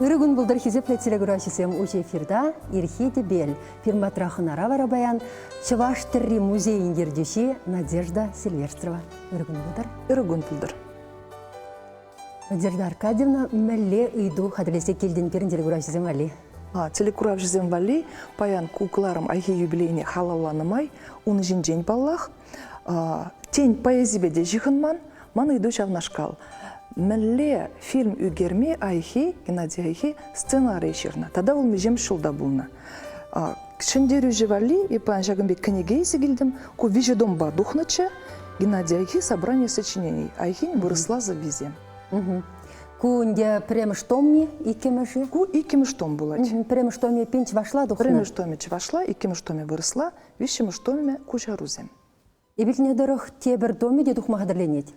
Ырӑ кун пултӑр, хисеплӗ телекуравҫӑсем! Уҫӑ эфирта Ирхи тӗпел. Фирматра хӑнара вара паян Чӑваш тӗрри музейӗн ертӳҫи Надежда Сильверстрова. Ырӑ кун пултӑр. Ырӑ кун пултӑр. Надежда Аркадьевна, мӗнле ыйту хатӗрлесе килтӗн пирӗн телекуравҫӑсем валли? Телекуравҫӑсем валли паян ку кӑларӑм Айхи юбилейне халалланӑ май ун ҫинчен паллах, тен, поэзипе те ҫыхӑнман, ман ыйту ҫавнашкал. Мӗнле фильм ӳкерме Айхи, Геннадий Айхи сценари ҫырнӑ тата вӑл миҫемӗш ҫулта пулнӑ? Ҫӗнтерӳҫӗ валли эпӗ ҫакӑн пек кӗнеке илсе килтӗм. Ку виҫӗ томпа тухнӑччӗ. Геннадий Айхи «Собрание сочинений». Айхин вырӑсла сӑввисем. Ку ӗнтӗ пӗрремӗш томми, иккӗмӗшӗ? Ку иккӗмӗш том пулать. Пӗрремӗш томӗ эппин чӑвашла тухнӑ? Пӗрремӗш томӗ чӑвашла, иккӗмӗш томӗ вырӑсла, виҫҫӗмӗш томӗ куҫарусем. Эпир тӑрӑх тепӗр томӗ те тухма хатӗрленет.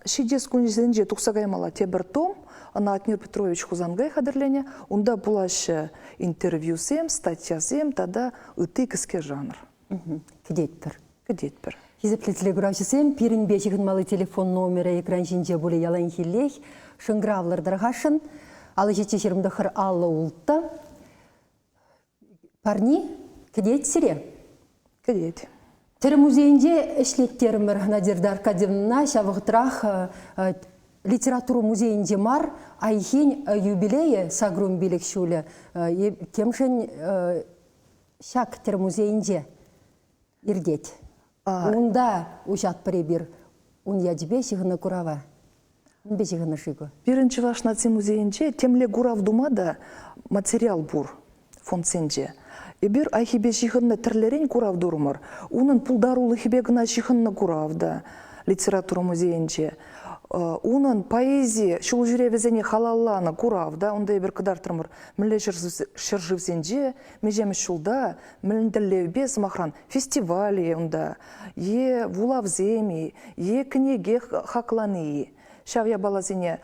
Ҫитес кунсенче тухса каймалла тепӗр том. Ӑна Атнер Петрович Хусанкай хатӗрленӗ. Унта пулаҫҫӗ интервьюсем, статьясем тата ытти кӗске жанр. Кӗтетпӗр. Кӗтетпӗр. Хисеплӗ телекуравҫӑсем, пирӗнпе ҫыхӑнмалли телефон номерӗ экран ҫинче пулӗ яланхиллех. Шӑнкӑравлӑр тархасшӑн. 57 29 56. Парни кӗтет сире. Кӗтет. Тӗрӗ музейӗнче ӗҫлеттерӗмӗр Надежда Аркадьевнӑна. Ҫав вӑхӑтрах литература музейӗнче мар, Айхин юбилейӗ сакӑрун пилӗк ҫулӗ темшӗн ҫак тӗрӗ музейӗнче иртет. Унта уҫатпӑр эпир ун ячӗпе ҫыхӑннӑ курава. Мӗнпе ҫыхӑннӑ-ши ку? Пирӗн Чӑваш наци музейӗнче темле курав тума та материал пур фондсенче. Эпир Айхипе ҫыхӑннӑ тӗрлӗрен курав турӑмӑр. Унӑн пултарулӑхӗпе кӑна ҫыхӑннӑ курав та литература музейӗнче. Унӑн поэзи ҫулҫӳревӗсене халалланӑ курав та унта эпир кӑтартрӑмӑр. Мӗнле ҫӗршывсенче, миҫемӗш ҫулта, мӗн тӗллевпе, сӑмахран, фестиваль-и унта, е вулавсем-и, е кӗнеке хаклани-и, ҫав япаласене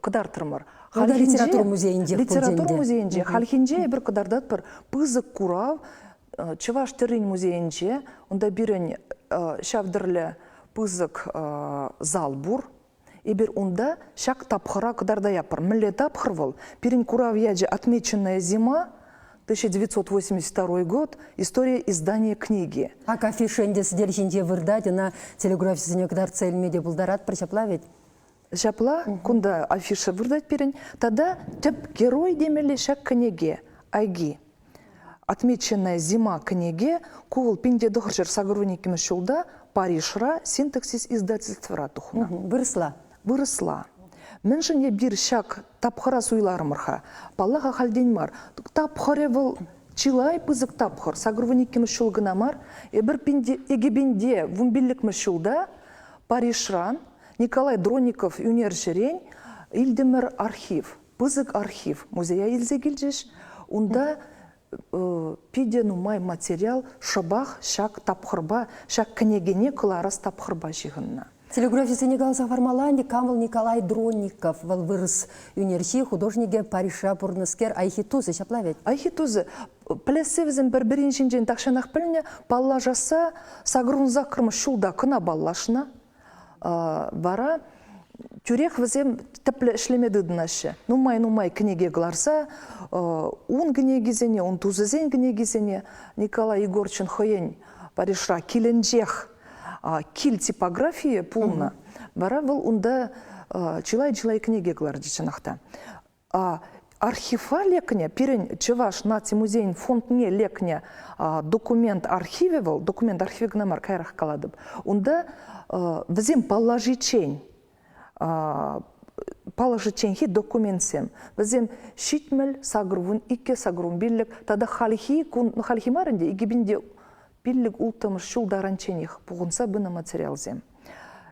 кӑтартрӑмӑр. Хальхинче, литература музейӗнче литература музейӗнче хальхинче эпир кӑтартатпӑр пысӑк курав Чӑваш тӗррин музейӗнче. Унта пирӗн ҫав тӗрлӗ пысӑк зал пур. Эпир унта ҫак тапхӑра кӑтартаятпӑр. Мӗнле тапхӑр вӑл? Пирӗн курав ячӗ «Отмеченная зима», 1982 год, история издания книги. Ак афиша ӗнтӗ сӗтел ҫинче выртать, ӑна телеграфҫӑсене кӑтартса илме те пултаратпӑр, ҫапла ведь? Ҫапла, кунта афиша выртать пирӗн. Тата тӗп герой темелле ҫак кӗнеке, Айги. «Отмеченная зима» кӗнеке ку вӑл 1982 ҫулта Парижра синтаксис издательствӑра тухнӑ. Вырӑсла. Вырӑсла. Мӗншӗн эпир ҫак тапхӑра суйларӑмӑр-ха? Паллах, ахальтен мар. Тапхӑрӗ вӑл чылай пысӑк тапхӑр. 82-мӗш ҫул кӑна мар. Эпир икӗ вунпиллӗкмӗш ҫулта Парижран Николай Дронников ӳнерҫӗрен илтӗмӗр архив. Пысӑк архив музея илсе килчӗҫ. Унта питӗ нумай материал шӑпах ҫак тапхӑрпа, ҫак кӗнекене кӑларас тапхӑрпа ҫыхӑннӑ. Телеграфисене каласа хӑвармалла ӗнтӗ, кам вӑл Николай Дронников? Вӑл вырӑс ӳнерҫи, художникӗ, Парижра пурӑннӑскер, Айхи тусӗ, ҫапла вӗт? Айхи тусӗ. Пӗлессе вӗсем пӗр-пӗрин ҫинчен тахҫанах пӗлнӗ, паллашасса сакӑрвун саккӑрмӗш ҫулта кӑна паллашнӑ. Вара тӳрех вӗсем тӗплӗ ӗҫлеме тытӑнаҫҫӗ. Нумай-нумай кӗнеке кӑларса ун кӗнекисене, ун тусӗсен кӗнекисене Николай Егорчин хӑйӗн Парижра килӗнчех кил типографийӗ пулнӑ. Вара вӑл унта чылай-чылай кӗнеке кӑларчӗ чӑнах та. Архива лекнӗ, пирӗн Чӑваш наци музейӗн фондне лекнӗ документ архивӗ вӑл, документ архивӗ кӑна мар, каярах калатӑп. Унта вӗсем паллашиччен паллашичченхи документсем. Вӗсем 70, 82, 85 тата хальхи кун, хальхи мар ӗнтӗ, 2005-улттӑмӗш ҫул таранчченех пухӑнса пынӑ материалсем.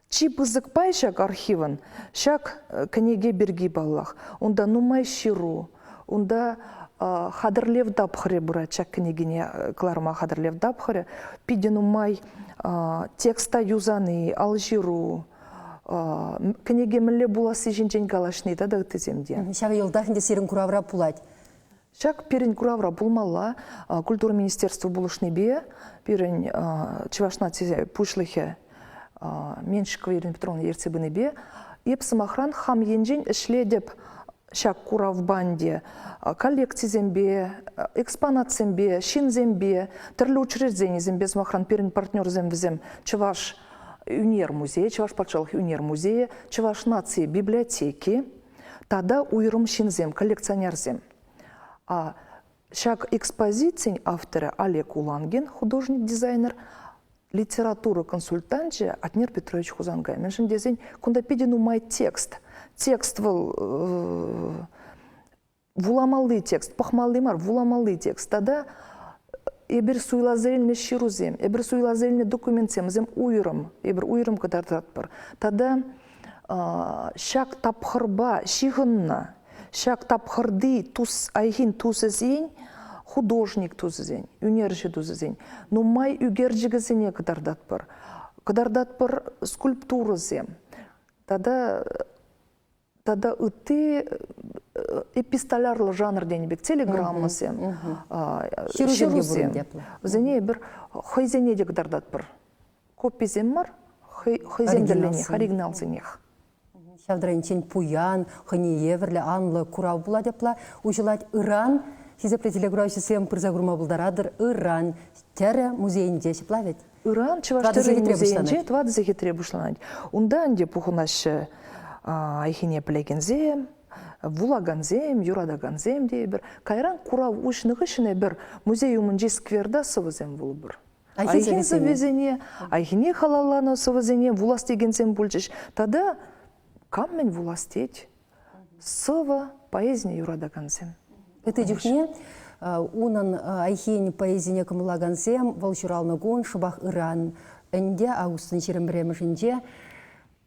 Чи пысӑк пай ҫак архивӑн ҫак кӗнеке пирки паллах. Унта нумай ҫыру, унта хатӗрлев тапхӑрӗ пырать ҫак кӗнекене кӑларма хатӗрлев тапхӑрӗ. Питӗ нумай текста юсани, ал ҫыру, кӗнеке мӗнле пуласси ҫинчен калаҫни тата ыттисем те. Ҫав йӑлтах ӗнтӗ сирӗн куравра пулать. Ҫак пирӗн куравра пулмалла. Культура министерстви пулӑшнипе пирӗн Чӑваш наци пуҫлӑхӗ Меньшикова Ирина Петровна ертсе пынипе эп, сӑмахран, хам енчен ӗҫлетӗп. Ҫак курав банде коллекцисемпе, экспонатсемпе, ҫынсемпе, тӗрлӗ учрежденисемпе, сӑмахран, пирӗн партнерсем вӗсем Чӑваш ӳнер музейӗ, Чӑваш патшалӑх ӳнер музейӗ, Чӑваш наци библиотеки тата уйрӑм ҫынсем, коллекционерсем. Ҫак экспозицин авторӗ Олег Улангин, художник-дизайнер, литература консультанчӗ Атнер Петрович Хусанкай. Мӗншӗн тесен кунта питӗ нумай текст. Текст вӑл вуламалли текст, пӑхмалли мар, вуламалли текст. Тата эпир суйласа илнӗ ҫырусем, эпир суйласа илнӗ документсем, вӗсем уйрӑм, эпир уйрӑм кӑтартатпӑр. Тата ҫак тапхӑрпа ҫыхӑннӑ, ҫак тапхӑрти тус, Айхин тусӗсен, художник тусӗсен, ӳнерҫӗ тусӗсен нумай ӳкерчӗкӗсене кӑтартатпӑр. Кӑтартатпӑр скульптурӑсем тата тата ытти эпистолярлӑ жанр тенӗ пек телеграммӑсем, ҫырусем. Вӗсене эпир хӑйсене те кӑтартатпӑр. Кописем мар, хӑйсен тӗллӗнех, оригиналсенех. Ҫав таранччен пуян, хӑйне евӗрлӗ анлӑ курав пулать апла. Уҫӑлать ыран. Хисеплӗ телекуравҫӑсем пырса курма пултаратӑр. Ыран тӗрӗ музейӗнче ҫапла вӗт? Ыран Чӑваш тӗрӗ музейӗнче 4 сехетре пуҫланать. Унта ӗнтӗ пухӑнаҫҫӗ айхине пӗлекенсем, вулакансем, юратакансем тейӗпӗр. Кайран курав уҫнӑ хыҫҫӑн эпир музей умӗнчи скверта сӑвӑсем вулӑпӑр. Айхин сӑввисене, Айхине халалланӑ сӑвӑсене вулас текенсем пулчӗҫ. Тата кам мӗн вулас тет? Сӑвӑ поэзине юратакансем. Ытти чухне унӑн Айхин поэзине кӑмӑллакансем вӑл ҫуралнӑ кун шӑпах ыран ӗнтӗ августӑн 21-мӗшӗнче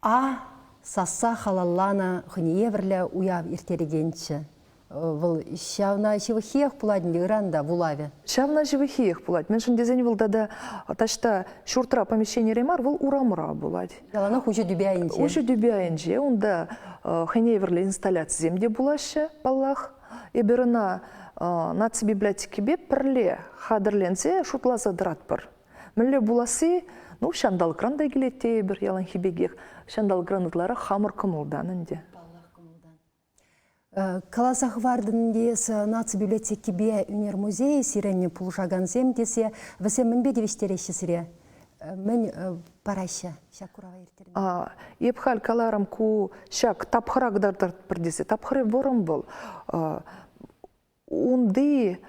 А сасса халалланӑ хӑйне евӗрлӗ уяв ирттерекенччӗ. Вӑл ҫавна ҫывӑххиех пулать ӗнтӗ ыран та вулавӗ. Ҫавна ҫывӑххиех пулать. Мӗншӗн тесен вӑл тата таҫта ҫуртра помещенире мар, вӑл урамра пулать. Яланах уҫӑ тӳпе айӗнче. Уҫӑ тӳпе айӗнче. Унта хӑйне евӗрлӗ инсталляцисем те пулаҫҫӗ, паллах. Эпир ӑна наци библиотекипе пӗрле хатӗрленсе шутласа тӑратпӑр. Мӗнле пуласси, ну, ҫанталӑкран та килет тейӗпӗр яланхи пекех. Ҫанталӑкран ытларах хамӑр кӑмӑлтан ӗнтӗ. Паллах, кӑмӑлтан. Каласа хӑвартӑн эс наци библиотекипе ӳнер музейӗ сирӗн пулӑшакансем тесе вӗсем мӗнпе тивӗҫтереҫҫӗ сире? Мӗн параҫҫӗ ҫак курава ирттерме? Эп халь каларӑм ку ҫак тапхӑра кӑтартатпӑр тесе. Тапхӑрӗ вӑрӑм вӑл. Унти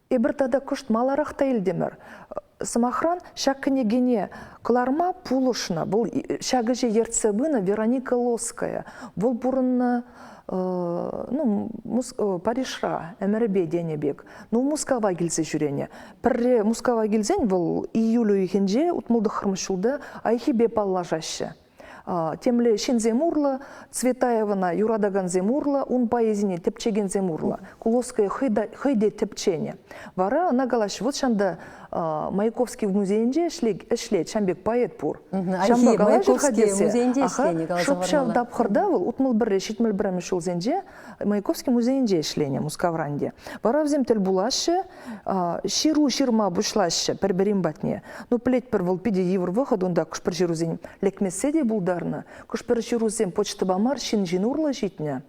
эпир тата кӑшт маларах та илтӗмӗр. Сӑмахран, ҫак кӗнекене кӑларма пулӑшнӑ, вӑл ҫак ӗҫе ертсе пынӑ Вероника Лоская. Вӑл пурӑннӑ ну, Парижра ӗмӗрӗпе тенӗ пек. Ну, Мускава килсе ҫӳренӗ. Пӗрре Мускава килсен вӑл июль уйӑхӗнче 69 ҫулта Айхипе паллашаҫҫӗ. Темле ҫынсем урлӑ, Цветаевӑна юратакансем урлӑ, ун поэзине тӗпчекенсем урлӑ. Куловская хӑй те тӗпченӗ. Вара ӑна калаҫҫӗ, вот ҫанта Маяковский музейӗнче ӗҫлет, ҫам пек поэт пур. Ҫавӑнпа калаҫӑр-ха тесе. Шӑп ҫав тапхӑрта вӑл 61-ре 71-мӗш ҫулсенче Маяковский музейӗнче ӗҫленӗ Мускавра ӗнтӗ. Вара вӗсем тӗл пулаҫҫӗ, ҫыру ҫырма пуҫлаҫҫӗ пӗр-пӗрин патне. Ну, пӗлетпӗр, вӑл питӗ йывӑр вӑхӑт, унта кӑшпӗр ҫырусем лекмессе те пултарнӑ. Кӑшпӗр ҫырусем почтӑпа мар, ҫын-ҫын урлӑ ҫитнӗ.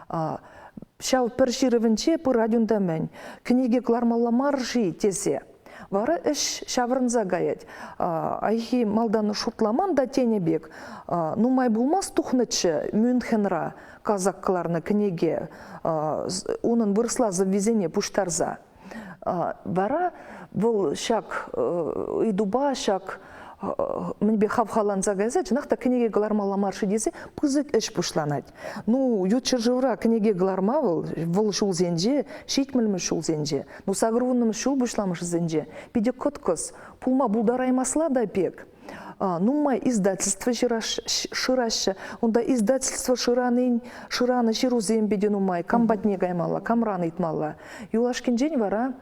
Ҫав пӗр ҫырӑвӗнче пырать унта мӗн? Кӗнеке кӑлармалла мар-ши тесе. Вара ӗҫ ҫаврӑнса каять. Айхи малтан шутламан та тенӗ пек, нумай пулмасть тухнӑччӗ Мюнхенра казак кӑларнӑ кӗнеке, унӑн вырӑсла сӑввисене пуҫтарса. Вара вӑл ҫак ыйтупа, ҫак мӗнпе хавхаланса кайса, чӑнах та кӗнеке кӑлармалла мар-ши тесе пысӑк ӗҫ пуҫланать. Ну, ют ҫӗршывра кӗнеке кӑларма вӑл, вӑл ҫулсенче, ҫитмӗлмӗш ҫулсенче, ну, сакӑрвуннӑмӗш ҫул пуҫламӑшӗсенче питӗ кӑткӑс, пулма пултараймасла та пек. Нумай издательство шыраҫҫӗ. Унта издательство шыранин, шыранӑ ҫырусем питӗ нумай. Кам патне каймалла, камран ыйтмалла. Юлашкинчен вара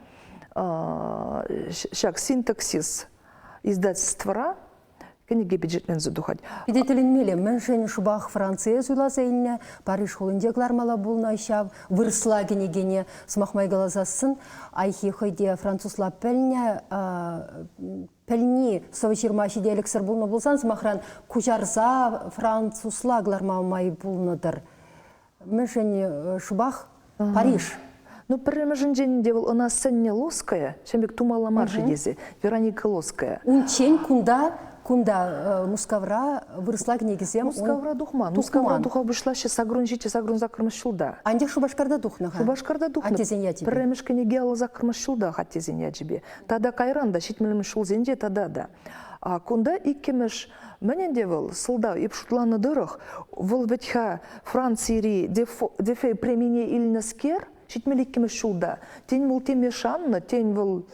ҫак синтаксис издательствӑра кӗнеке пичетленсе тухать. Питӗ тӗлӗнмелле, мӗншӗн шӑпах Францие суйласа илнӗ, Париж хулинче кӑлармалла пулнӑ ҫав вырӑсла кӗнекене. Сӑмах май каласассӑн, Айхи хӑй те французла пӗлнӗ, пӗлни сӑвӑ ҫырма ҫителӗксӗр пулнӑ пулсан, сӑмахран, куҫарса французла кӑларма май пулнӑ-тӑр. Мӗншӗн шӑпах Париж? Ну, пӗрремӗшӗнчен те вӑл ӑна сӗннӗ Лоская, ҫавӑн пек тумалла мар-ши тесе, Вероника Лоская. Унччен кунта, кунта Мускавра вырӑсла кӗнекесем Мускавра тухман. Мускавра туха пуҫлаҫҫӗ сакрун ҫиччӗ, сакрун саккӑрмӗш ҫулта. Анчах Шупашкарта тухнӑ-ха. Шупашкарта тухнӑ. Аттесен ячӗпе. Пӗрремӗш кӗнеке аллӑ саккӑрмӗш ҫулта аттесен ячӗпе. Тата кайран та, ҫитмӗлмӗш ҫулсенче тата та. А кунта иккӗмӗш мӗн ӗнтӗ вӑл, сӑлтав, эп шутланӑ тӑрӑх, вӑл вӗт-ха Францири Дефей премине илнӗскер, 72-мӗш ҫулта, тен, вӑл теме шаннӑ, тен, вӑл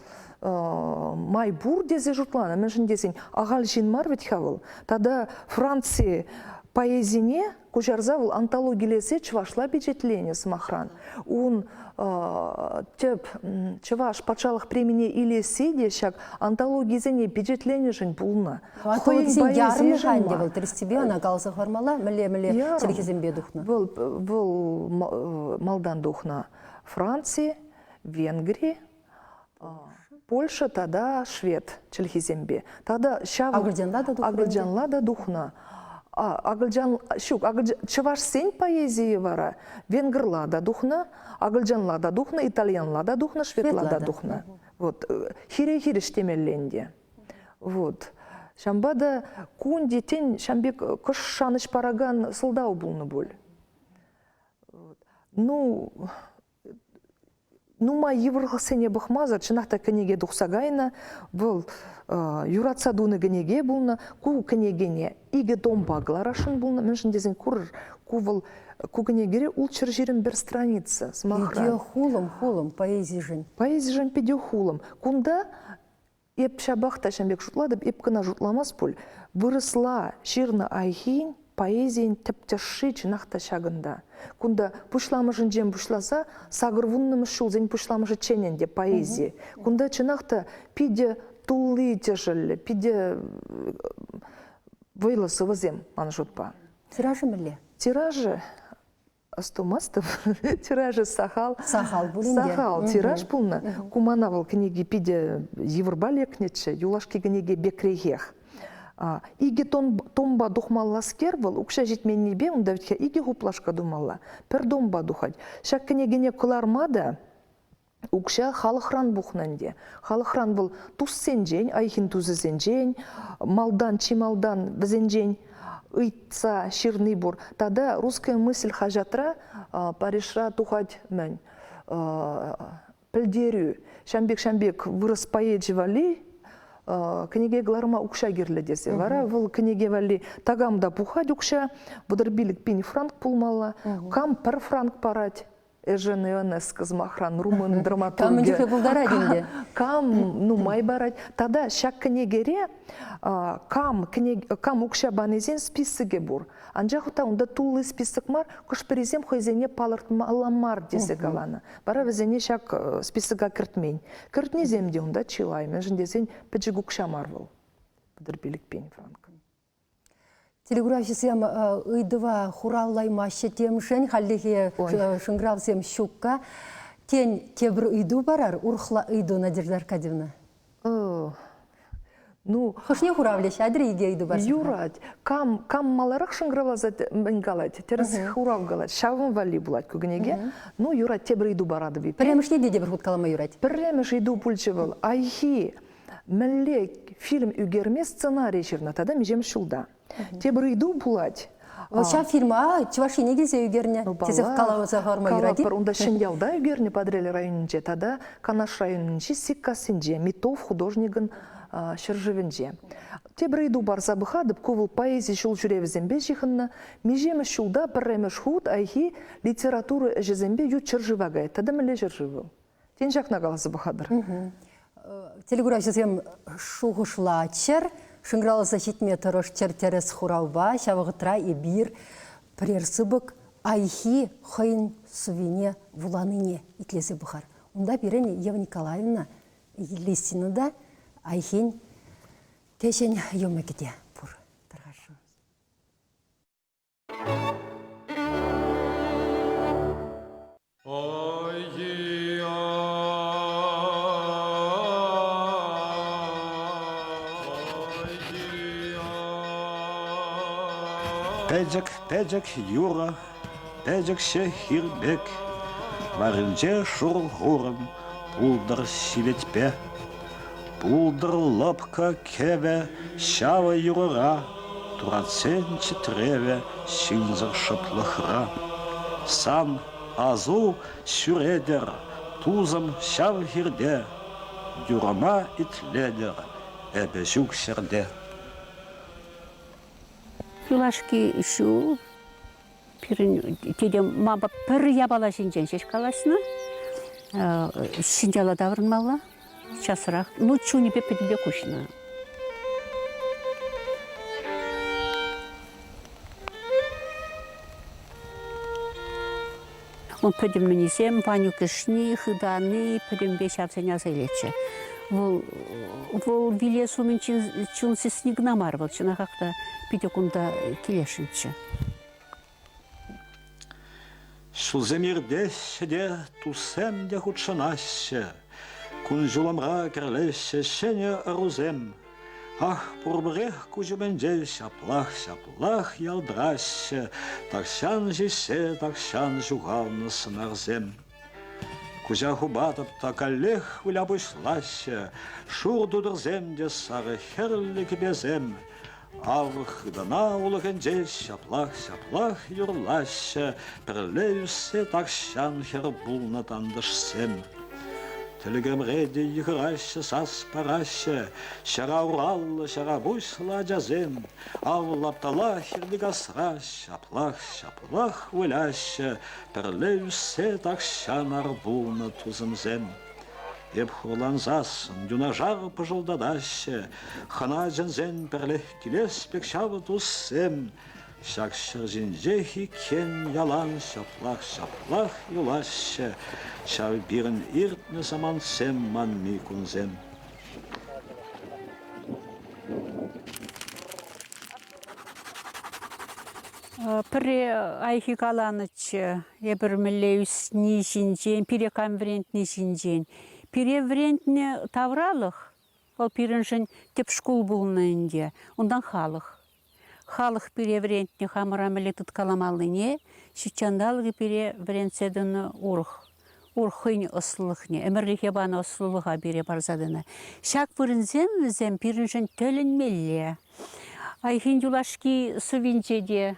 май пур тесе шутланӑ. Мӗншӗн тесен ахаль ҫын мар вӗт-ха вӑл. Тата Франци поэзине куҫарса вӑл антологилесе чӑвашла пичетленӗ, сӑмахран. Ун тӗп чӑваш патшалӑх премине илесси те ҫак антологисене пичетленӗшӗн пулнӑ. Хӑйӗн ярӑмӗ-ха ӗнтӗ вӑл тӗрӗссипе ӑна каласа хӑвармалла, мӗнле-мӗнле чӗлхесемпе тухнӑ? Вӑл, вӑл малтан тухнӑ Франци, Венгри, Польша тата швед чӗлхисемпе. Тата ҫав акӑлчанла та тухнӑ. Акӑлчанла та тухнӑ. Акӑлчан ҫук, чӑвашсен поэзийӗ вара венгрла та тухнӑ, акӑлчанла та тухнӑ, итальянла та тухнӑ, шведла та тухнӑ. Вот хире-хирӗҫ темелле ӗнтӗ. Вот. Ҫавӑнпа та ку ӗнтӗ тен ҫавӑн пек кӑшт шанӑҫ паракан сӑлтав пулнӑ пуль. Ну, нумай йывӑрлӑхсене пӑхмасӑр чӑнах та кӗнеке тухса кайнӑ. Вӑл юратса тунӑ кӗнеке пулнӑ. Ку кӗнекене икӗ томпа кӑларасшӑн пулнӑ. Мӗншӗн тесен курӑр, ку вӑл ку кӗнекере 621 страница, сӑмахран. Питӗ хулӑм, хулӑм поэзишӗн. Поэзишӗн питӗ хулӑм. Кунта эп ҫапах та ҫавӑн пек шутлатӑп, эп кӑна шутламас пуль. Вырӑсла ҫырнӑ Айхин поэзийӗн тӗп тӗшши чӑнах та ҫакӑнта. Кунта пуҫламӑшӗнчен пуҫласа 80-мӗш ҫулсен пуҫламӑшӗччен ӗнтӗ поэзи. Кунта чӑнах та питӗ тулли тӗшӗллӗ, питӗ вӑйлӑ сӑвӑсем ман шутпа. Тиражӗ мӗнле? Тиражӗ астумастӑп. Тиражӗ сахал. Сахал пулин те. Сахал тираж пулнӑ. Ку мана вӑл кӗнеки питӗ йывӑрпа лекнӗччӗ. Юлашки кӗнеке пекрехех. Икӗ томпа тухмалласкер вӑл укҫа ҫитменнипе унта вӗт-ха икӗ хуплашка тумалла. Пӗр томпа тухать. Ҫак кӗнекене кӑларма та укҫа халӑхран пухнӑ ӗнтӗ. Халӑхран вӑл туссенчен, Айхин тусӗсенчен, малтан, чи малтан вӗсенчен ыйтса ҫырни пур. Тата «Русская мысль» хаҫатра Парижра тухать мӗн пӗлтерӳ. Ҫавӑн пек, ҫавӑн пек вырӑс поэчӗ валли кӗнеке кӑларма укҫа кирлӗ тесе. Вара вӑл кӗнеке валли такам та пухать укҫа, 35 пин франк пулмалла. Кам пӗр франк парать, Эжен Ионеско, сӑмахран, румын драматургӗ. Кам мӗн чухлӗ пултарать ӗнтӗ. Кам нумай парать. Тата ҫак кӗнекере кам, кам укҫа панисен списокӗ пур. Анчах та унта тулли список мар, хӑш-пӗрисем хӑйсене палӑртмалла мар тесе каланӑ. Вара вӗсене ҫак списока кӗртмен. Кӗртнисем те унта чылай, мӗншӗн тесен пӗчӗк укҫа мар вӑл. 35 пин франк. Телеграфҫӑсем ыйтӑва хуравлаймаҫҫӗ темшӗн, хальлӗхе шӑнкӑравсем ҫукка. Тен, тепӗр ыйту парар, урӑхла ыйту, Надежда Аркадьевна? Ну, хӑшне хуравлӗҫ? Атьӑр икӗ ыйту парса. Юрать. Кам, кам маларах шӑнкӑравласа мӗн калать, тӗрӗс хурав калать, ҫавӑн валли пулать ку кӗнеке. Ну, юрать, тепӗр ыйту паратӑп. Пӗрремӗшне те тепӗр хут калама юрать. Пӗрремӗш ыйту пулчӗ вӑл. Айхи мӗнле фильм ӳкерме сценари ҫырнӑ тата миҫемӗш ҫулта. Тепӗр ыйту пулать. Вӑл ҫав фильма Чӑваш Ене килсе ӳкернӗ тесе каласа хӑварма юрать-и? Унта Ҫӗньялта ӳкернӗ Патӑрьел районӗнче тата Канаш районӗнчи Сиккассинче Митов художникӑн ҫӗршывӗнче. Тепӗр ыйту парса пӑхатӑп, ку вӑл поэзи ҫул ҫӳревӗсемпе ҫыхӑннӑ. Миҫемӗш ҫулта пӗрремӗш хут Айхи литература ӗҫӗсемпе ют ҫӗршыва каять. Тата мӗнле ҫӗршыв вӑл? Тен, ҫакна каласа пӑхатӑр. Телекуравҫӑсем шухӑшлаччӑр, шӑнкӑравласа ҫитме тӑрӑшчӑр тӗрӗс хуравпа. Ҫав вӑхӑтра эпир пӗрер сыпӑк Айхи хӑйӗн сӑввине вуланине итлесе пӑхар. Унта пирӗн Ева Николаевна Лисина та Айхин кӗҫӗн йӑмӑкӗ те пур. Тархасшӑн. Пӗчӗк, пӗчӗк юрӑ. пӗчӗкҫӗ хир пек. Варринче шур хурӑн пултӑр ҫивӗтпе. Пултӑр лӑпкӑ кӗвӗ ҫавӑ юрӑра, Туратсен чӗтревӗ ҫынсӑр шӑплӑхра. Сан асу ҫӳретӗр, тусӑм ҫав хирте, Юрӑма итлетӗр эпӗ ҫук ҫӗрте. Юлашки ҫул пирӗн тете манпа пӗр япала ҫинчен ҫеҫ калаҫнӑ. Ҫинҫала таврӑнмалла часрах. Ну, чунӗпе пӗтӗмпе куҫнӑ. Ун пӗтӗм мӗнисем, Ванюк ӗшни, хытани, пӗтӗмпе ҫавсене аса илетчӗ. Вӑл, вӑл вилес умӗн чун сисни кӑна мар, вӑл чӑнахах та питӗ кунта килесшӗнччӗ. Ҫулсем иртеҫҫӗ те, туссем те хутшӑнаҫҫӗ. Кун-ҫулӑмра кӗрлеҫҫӗ ҫӗнӗ ӑрусем. Ах, пурпӗрех куҫ умӗнче ҫаплах-ҫаплах ялтӑраҫҫӗ тахҫан ҫиҫсе тахҫан ҫухалнӑ сӑнарсем. Куҫа хупатӑп та каллех выля пуҫлаҫҫӗ шур тутӑрсем те сарӑ хӗрлӗ кӗпесем. Ав хытана улӑхӗнче ҫаплах-ҫаплах юрлаҫҫӗ пӗрле ӳссе тахҫан хӗр пулнӑ тантӑшсем. Тӗлӗкӗмре те йыхӑраҫҫӗ, сас параҫҫӗ ҫара ураллӑ, ҫара пуҫлӑ ачасем. Ав лаптала хӗрлӗ касра ҫаплах-ҫаплах выляҫҫӗ пӗрле ӳссе тахҫан ар пулнӑ тусӑмсем. Эп хурлансассӑн юнашар пӑшӑлтатаҫҫӗ, хӑна чӗнсен пӗрлех килес пек ҫав туссем. Ҫак ҫӗр ҫинчех иккен ялан ҫаплах-ҫаплах юлаҫҫӗ ҫав пирӗн иртнӗ самантсем манми кунсем. Пӗрре Айхи каланӑччӗ, эпир мӗнле ӳсни ҫинчен, пире кам вӗрентни ҫинчен. Пире вӗрентнӗ тавралӑх, вӑл пирӗншӗн тӗп шкул пулнӑ ӗнтӗ, унтан халӑх. Халӑх пире вӗрентнӗ хамӑра мӗнле тыткаламаллине, ҫутҫанталӑкӗ пире вӗрентсе тӑнӑ урӑх, урӑх хӑйӗн ӑслӑлӑхне, ӗмӗрлӗхе панӑ ӑслӑлӑха пире парса тӑнӑ. Ҫак вырӑнсем вӗсем пирӗншӗн тӗлӗнмелле. Айхин юлашки сӑввинче те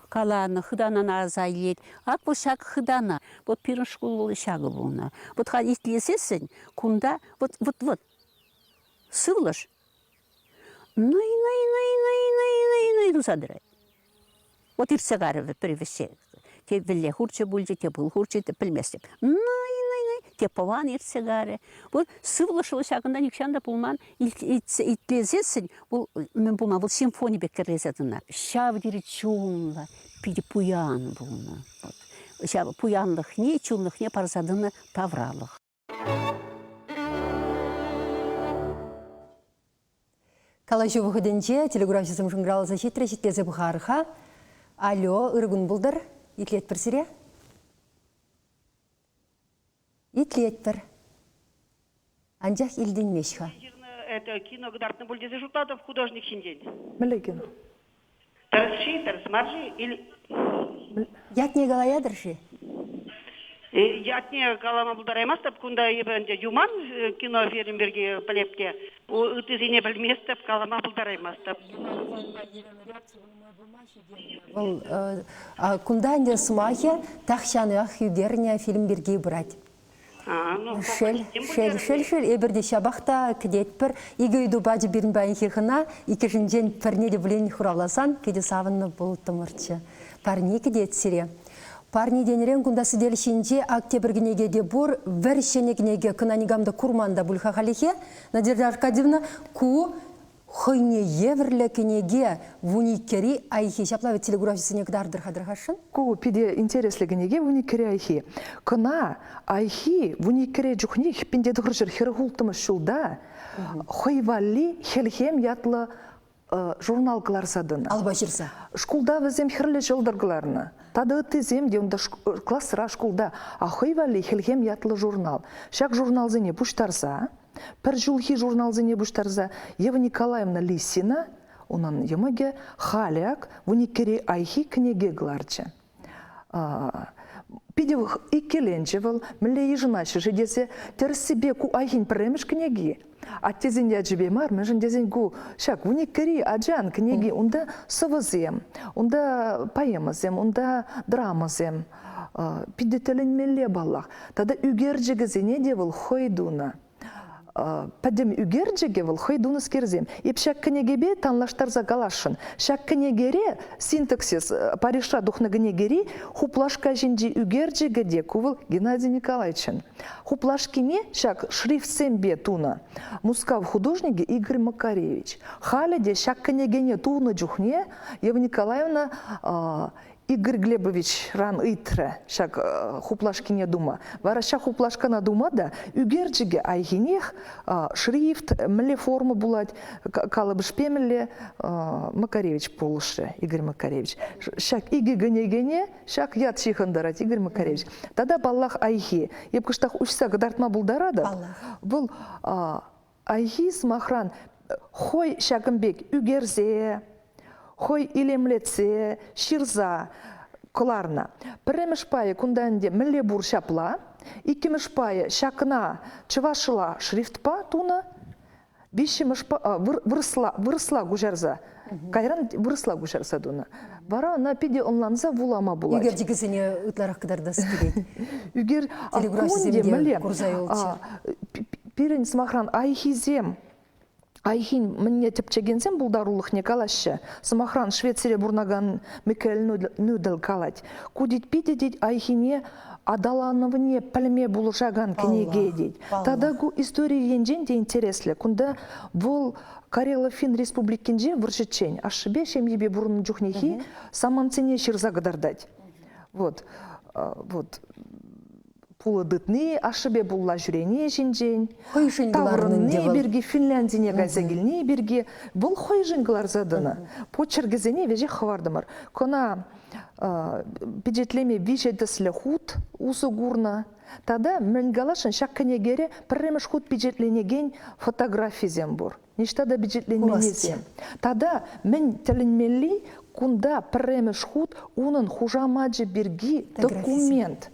каланӑ, хытанана аса илет. Ак вӑл ҫак хытана. Вот пирӗн шкул вӑл ҫакӑ пулнӑ. Вот халь итлесессӗн кунта вот вот вот сывлӑш нӑй-нӑй-нӑй-нӑй-нӑй-нӑй-нӑй туса тӑрать. Вот иртсе карӗ пӗр вӗҫсе. Те вӗлле хурчӗ пулчӗ, те пыл хурчӗ, те пӗлместӗп. Нӑй-нӑй-нӑй, те пӑван иртсе карӗ. Вот сывлӑш вӑл ҫакӑнта нихҫан та пулман. Итлесессӗн вӑл мӗн пулман, вӑл симфони пек кӗрлесе тӑнӑ. Ҫав тери чунлӑ, питӗ пуян пулнӑ. Вот. Ҫав пуянлӑхне, чунлӑхне парса тӑнӑ тавралӑх. Калаҫу вӑхӑтӗнче телеграфҫӑсем шӑнкӑравласа ҫитрӗҫ, итлесе пӑхар-ха. Алло, ырӑ кун пултӑр. Итлетпӗр сире. Итлетпӗр. Анчах илтӗнмест-ха. Это кино кӑтартнӑ пуль тесе шутлатӑп художник ҫинчен. Мӗнле кино? Тӗрӗс-ши, тӗрӗс мар-ши? Или... Ятне калаятӑр-ши? Ятне калама пултараймастӑп. Кунта эпӗ ӗнтӗ Юман кино фильм пирки пӗлеп те. Ыттисене пӗлместӗп, калама пултараймастӑп. Вӑл кунта ӗнтӗ сӑмахӗ тахҫанах ӳкернӗ фильм пирки пырать. Шел, шел, шел, шел, эпир те ҫапах та кӗтетпӗр. Икӗ ыйту пачӗ пирӗн паянхи хӑна. Иккӗшӗнчен пӗрне те пулин хуравласан питӗ савӑннӑ пулӑттӑмӑрччӗ. Парне кӗтет сире. Парне тенӗрен кунта сӗтел ҫинче ак тепӗр кӗнеке те пур. Вӗр ҫӗнӗ кӗнеке. Кӑна никам та курман та пуль-ха халӗхе. Надежда Аркадьевна, ку хӑйне евӗрлӗ кӗнеке вуниккӗри Айхи. Ҫапла вӗт телеграфҫӑсене кӑтартӑр-ха тӑрхасшӑн. Ку питӗ интереслӗ кӗнеке вуниккӗри Айхи. Кӑна Айхи вуниккӗре чухне 1946 ҫулта хӑй валли Хӗлхем ятлӑ журнал кӑларса тӑнӑ. Алпа ҫырса. Шкулта вӗсем Хӗрлӗ ҫӑлтӑр кӑларнӑ. Тата ыттисем те унта класра, шкулта. А хӑй валли Хӗлхем ятлӑ журнал. Ҫак журналсене пуҫтарса Пӗр ҫулхи журналсене пуҫтарса Ева Николаевна Лисина. унӑн йӑмӑкӗ, халӗ ак вуниккӗри Айхи кӗнеке кӑларчӗ. Питӗ иккӗленчӗ вӑл, мӗнле йышӑнаҫҫӗ-ши тесе. Тӗрӗссипе ку Айхин пӗрремӗш кӗнеки. Аттесен ячӗпе мар, мӗншӗн тесен ку ҫак вуниккӗри ачан кӗнеки. Унта сӑвӑсем, унта поэмӑсем, унта драмӑсем. Питӗ тӗлӗнмелле паллах. Тата ӳкерчӗкӗсене те вӑл хӑй тунӑ. Пӗтӗм ӳкерчӗкӗ вӑл хӑй тунӑскерсем. Эп ҫак кӗнекепе танлаштарса каласшӑн. Ҫак кӗнекере синтаксис Парижра тухнӑ кӗнекери хуплашка ҫинчи ӳкерчӗкӗ те ку вӑл Геннадий Николаевичӑн. Хуплашкине ҫак шрифтсемпе тунӑ Мускав художникӗ Игорь Макаревич. Халӗ те ҫак кӗнекене тунӑ чухне Ева Николаевна Игорь Глебовичран ыйтрӗ ҫак хуплашкине тума. Вара ҫак хуплашкана тума та ӳкерчӗкӗ айхинех шрифт мӗнле форма пулать, калӑпӑшпе мӗнле Макаревич пулӑшрӗ, Игорь Макаревич. Ҫак икӗ кӗнекене ҫак ят ҫыхӑнтарать Игорь Макаревич. Тата, паллах, Айхи. Эп кӑштах уҫса кӑтартма пултаратӑп. Вӑл Айхи, сӑмахран, хӑй ҫакӑн пек ӳкерсе, хӑй илемлетсе, ҫырса кӑларнӑ. Пӗрремӗш пайӗ кунта ӗнтӗ мӗнле пур ҫапла. Иккӗмӗш пайӗ ҫакна чӑвашла шрифтпа тунӑ. Виҫҫӗмӗш вырӑсла, вырӑсла куҫарса, кайран вырӑсла куҫарса тунӑ. Вара ӑна питӗ ӑнланса вулама пулать. Ӳкерчӗкӗсене ытларах кӑтартас килет. Ӳкер Телеграфсем те курса юлчӗ. Пирӗн, сӑмахран, айхисем Айхин мӗнне тӗпчекенсем пултарулӑхне калаҫҫӗ. Сӑмахран, Швецире пурӑнакан Микаэль Нюдел калать. Ку тет питӗ тет Айхине аталанӑвне пӗлме пулӑшакан кӗнеке тет. Тата ку истори енчен те интереслӗ. Кунта вӑл Карело-Фин республикинче вӑрҫӑччен ашшӗпе ҫемйипе пурӑннӑ чухнехи самантсене ҫырса кӑтартать. Вот. Вот пулӑ тытни, ашшӗпе пулла ҫӳрени ҫинчен, хӑйшӗн таврӑнни пирки, Финляндине кайса килни пирки вӑл хӑйшӗн кӑларса тӑнӑ. Почеркӗсене веҫех хӑвартӑмӑр. Кӑна пичетлеме виҫӗ тӗслӗ хут усӑ курнӑ. Тата мӗн каласшӑн, ҫак кӗнекере пӗрремӗш хут пичетленекен фотографисем пур. Ниҫта та пичетленменнисем. Тата мӗн тӗлӗнмелли, кунта пӗрремӗш хут унӑн хушамачӗ пирки документ.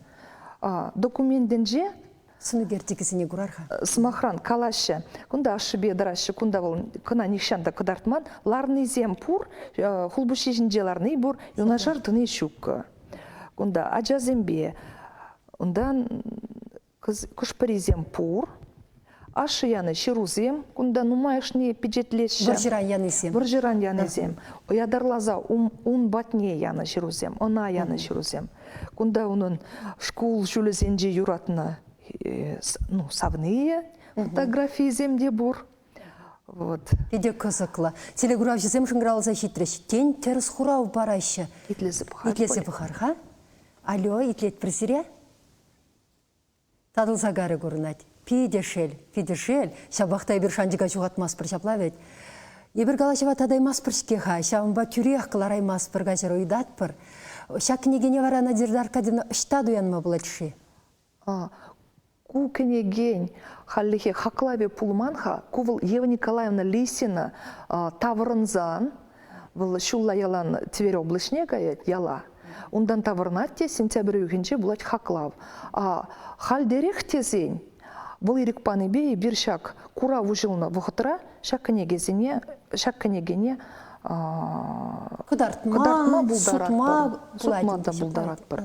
Документӗнче Сӑнӳкерчӗкӗсене курар-ха. Сӑмахран, калаҫҫӗ. Кунта ашшӗпе тӑраҫҫӗ, кунта вӑл кӑна нихҫан та кӑтартман. Ларнисем пур, хулпуҫҫи ҫинче ларни пур, юнашар тӑни ҫуккӑ. Кунта ачасемпе, унтан Хӑш-пӗрисем пур. Ашшӗ янӑ ҫырусем кунта нумайӑшне пичетлеҫҫӗ. Вӑрҫӑран янисем. Вӑрҫӑран янисем. Ятарласа ун патне янӑ ҫырусем, ӑна янӑ ҫырусем. Кунта унӑн шкул ҫулӗсенче юратнӑ ну, савнийӗ фотографийӗсем те пур. Вот. Питӗ кӑсӑклӑ. Телекуравҫӑсем шӑнкӑравласа ҫитрӗҫ. Тен, тӗрӗс хурав параҫҫӗ. Итлесе пӑхар. Итлесе пӑхар-ха. Алло, итлетпӗр сире. Татӑлса карӗ курӑнать. Питӗ шел, питӗ шел. Ҫапах та эпир шанчӑка ҫухатмастпӑр ҫапла вӗт. Эпир калаҫӑва татаймастпӑр-ҫке-ха, ҫавӑнпа тӳрех кӑлараймастпӑр, каҫару ыйтатпӑр. Ҫак кӗнекене вара Надежда Аркадьевна ӑҫта туянма пулать-ши? Ку кӗнекен хальлӗхе хаклавӗ пулман-ха. Ку вӑл Ева Николаевна Лисина таврӑнсан, вӑл ҫулла ялан Тверь облаҫне каять, яла. Унтан таврӑнать те сентябрь уйӑхӗнче пулать хаклав. А хальтерех тесен, вӑл ирӗк панипе эпир ҫак курав уҫӑлнӑ вӑхӑтра ҫак кӗнекесене, ҫак кӗнекене кӑтартма, кӑтартма пултаратпӑр. Сутма, сутма та пултаратпӑр.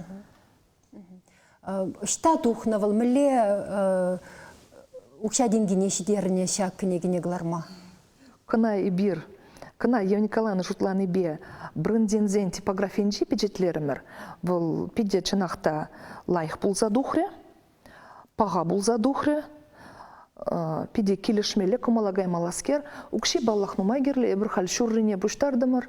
Ӑҫта тухнӑ вӑл, мӗнле укҫа-тенкине ҫитернӗ ҫак кӗнекене кӑларма? Кӑна эпир, кӑна Ева Николаевна шутланипе Брындинсен типографинче пичетлерӗмӗр. Вӑл питӗ чӑнах та лайӑх пулса тухрӗ, паха пулса тухрӗ. Питӗ килӗшмелле, кӑмӑла каймалласкер. Укҫи, паллах, нумай кирлӗ. Эпир халь ҫуррине пуҫтартӑмӑр.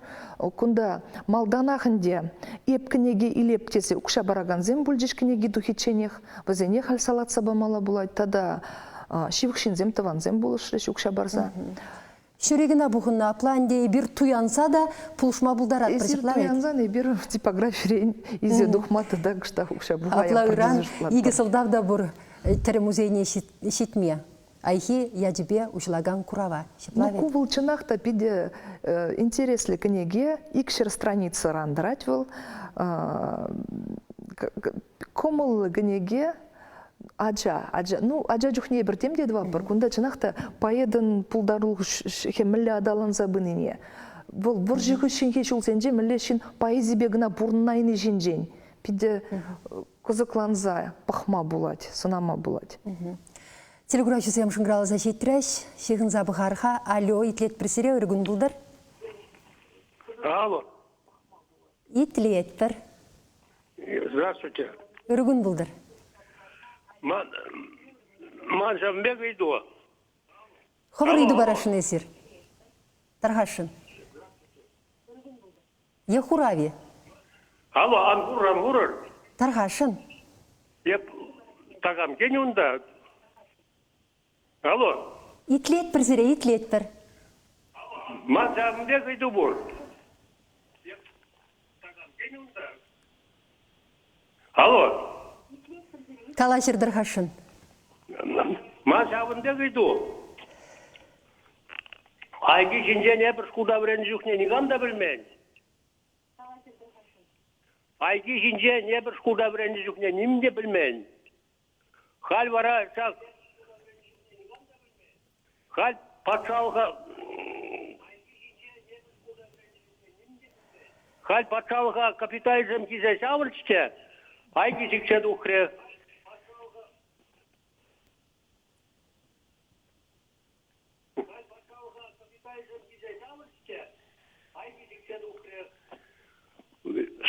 Кунта малтанах ӗнтӗ эп кӗнеке илеп тесе укҫа паракансем пулчӗҫ кӗнеке тухичченех. Вӗсене халь салатса памалла пулать. Тата ҫывӑх ҫынсем, тӑвансем пулӑшрӗҫ укҫа парса. Ҫури кӑна пухӑннӑ, апла ӗнтӗ эпир туянса та пулӑшма пултаратпӑр. Эсир туянсан эпир типографирен илсе тухма тата кӑштах укҫа пухаятпӑр. Апла ыран икӗ сӑлтав та пур тӗрӗ музейне ҫитме. Айхи ячӗпе уҫӑлакан курава. Ҫапла Ну, ку вӑл чӑнах та питӗ интереслӗ кӗнеке. 200 страницӑран тӑрать вӑл. Кӑмӑллӑ кӗнеке. Ача, ача. Ну, ача чухне эпир тем те тӑватпӑр. Кунта чӑнах та поэтӑн пултарулӑхӗ мӗнле аталанса пынине, вӑл вӑрҫӑ хыҫҫӑнхи ҫулсенче мӗнле ҫын поэзипе кӑна пурӑнайни ҫинчен питӗ кӑсӑкланса пӑхма пулать, сӑнама пулать. Телекуравҫӑсем шӑнкӑравласа ҫитрӗҫ. Ҫыхӑнса пӑхар-ха. Алло, итлетпӗр сире, ырӑ кун пултӑр. Алло. Итлетпӗр. Здравствуйте. Ырӑ кун пултӑр. Ман, ман ҫавӑн пек ыйту. Хӑвӑр ыйту парасшӑн эсир. Тархасшӑн. Е хурав-и? Алло, ан курӑр, ан курӑр. Тархасшӑн. Эп такам кӗнӗ унта. Алло. Итлетпӗр сире, итлетпӗр. Ман ҫавӑн пек ыйту пур. Алло. Калаҫӑр тархасшӑн. Ман ҫавӑн пек ыйту. Айки ҫинчен эпир шкулта вӗреннӗ чухне никам та пӗлмен. Айки ҫинчен эпир шкулта вӗреннӗ чухне ним те пӗлмен. Халь вара ҫак халь патшалӑха халь патшалӑха капитализм килсе ҫавӑрчӗ те айки сиксе тухрӗ.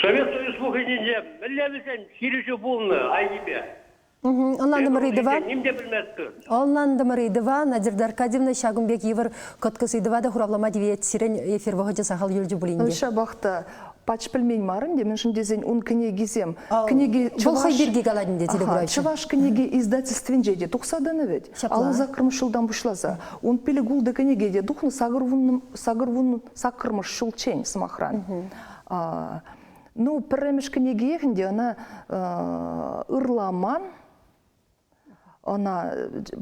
Совет Союз вӑхӑтӗнче мӗнле вӗсен хирӗҫӳ пулнӑ айкипе? Ӑнлантӑмӑр ыйтӑва. Ним те пӗлместпӗр. Ӑнлантӑмӑр ыйтӑва. Надежда Аркадьевна, ҫакӑн пек йывӑр кӑткӑс ыйтӑва та хуравлама тивет. Сирӗн эфир вӑхӑчӗ сахал юлчӗ пулин те. Ҫапах та пач пӗлмен мар ӗнтӗ, мӗншӗн тесен ун кӗнекисем кӗнеке Вӑл хӑй пирки калать ӗнтӗ телекуравҫӑ. Чӑваш кӗнеке издательствинче те тухса тӑнӑ вӗт. Ҫапла. 58-мӗш ҫултан пуҫласа. Ун пилӗк-ултӑ кӗнеке те тухнӑ 88-мӗш ҫулччен, сӑмахран. Ну, пӗрремӗш кӗнекиех ӗнтӗ ӑна ырламан. Ӑна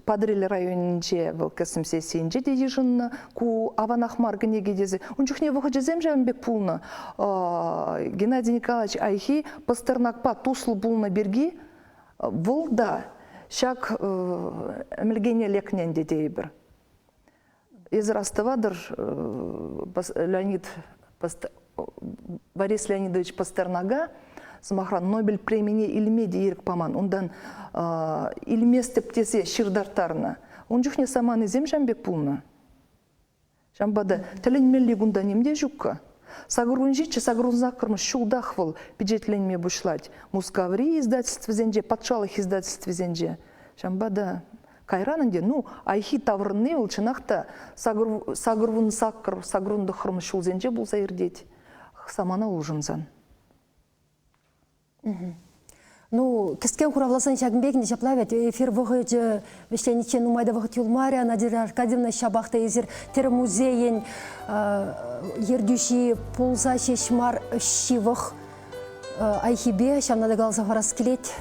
Патӑрьел районӗнче вӑл кӗсӗм сессийӗнче те йышӑннӑ. Ку аванах мар кӗнеке тесе. Ун чухне вӑхӑчӗсем ҫавӑн пек пулнӑ. Геннадий Николаевич Айхи Пастернакпа туслӑ пулнӑ пирки вӑл та ҫак ӗмӗлкене лекнӗ ӗнтӗ тейӗпӗр. Эсир астӑватӑр, Леонид Борис Леонидович Пастернака, сӑмахран, Нобель премине илме те ирӗк паман. Унтан илместӗп тесе ҫыртарттарнӑ. Ун чухне саманисем ҫавӑн пек пулнӑ. Ҫавӑнпа та тӗлӗнмелли кунта ним те ҫуккӑ. 87 88 ҫултах вӑл пичетленме пуҫлать. Мускаври издательствӑсенче, патшалӑх издательствисенче. Ҫавӑнпа та кайран ӗнтӗ, ну, Айхи таврӑнни вӑл чӑнах та 88, 89 ҫулсенче пулса иртет. Самана улшӑнсан. Ну, кӗскен хуравласан ҫакӑн пек ҫапла вӗт эфир вӑхӑчӗ вӗҫлениччен нумай та вӑхӑт юлмарӗ. Надежда Аркадьевна, ҫапах та эсир тӗрӗ музейӗн ертӳҫи пулса ҫеҫ мар ҫывӑх Айхипе ҫавна та каласа хӑварас килет.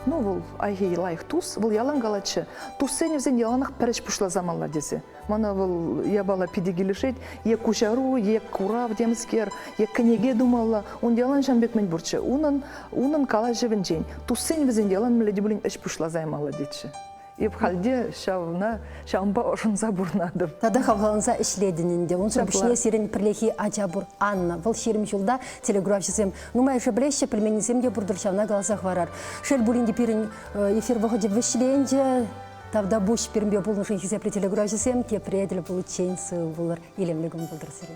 Ну, вӑл Айхи лайӑх тус, вӑл ялан калатчӗ, туссен вӗсен яланах пӗр ӗҫ пуҫласа малла тесе. Мана вӑл япала питӗ килӗшет. Е куҫару, е курав темскер, е кӗнеке тумалла. Ун ялан ҫавӑн пек мӗн пурччӗ. Унӑн, унӑн калаҫӑвӗнчен туссен вӗсен ялан мӗнле те пулин ӗҫ пуҫласа ямалла тетчӗ. Эп хальте ҫавна ҫавӑнпа ӑшӑнса пурӑнатӑп. Тата хавхаланса ӗҫлетӗн ӗнтӗ. Унсӑр пуҫне сирӗн пӗрлехи ача пур Анна. Вӑл 20 ҫулта телекуравҫӑсем нумайӑшӗ пӗлеҫҫӗ, пӗлменнисем те пур-тӑр, ҫавна каласа хӑварар. Шел пулин те пирӗн эфир вӑхӑчӗ вӗҫленчӗ. Тавтапуҫ пирӗнпе пулнӑшӑн хисеплӗ телекуравҫӑсем. Тепре тӗл пуличчен сывӑ пулӑр, илемлӗ кун пултӑр сире.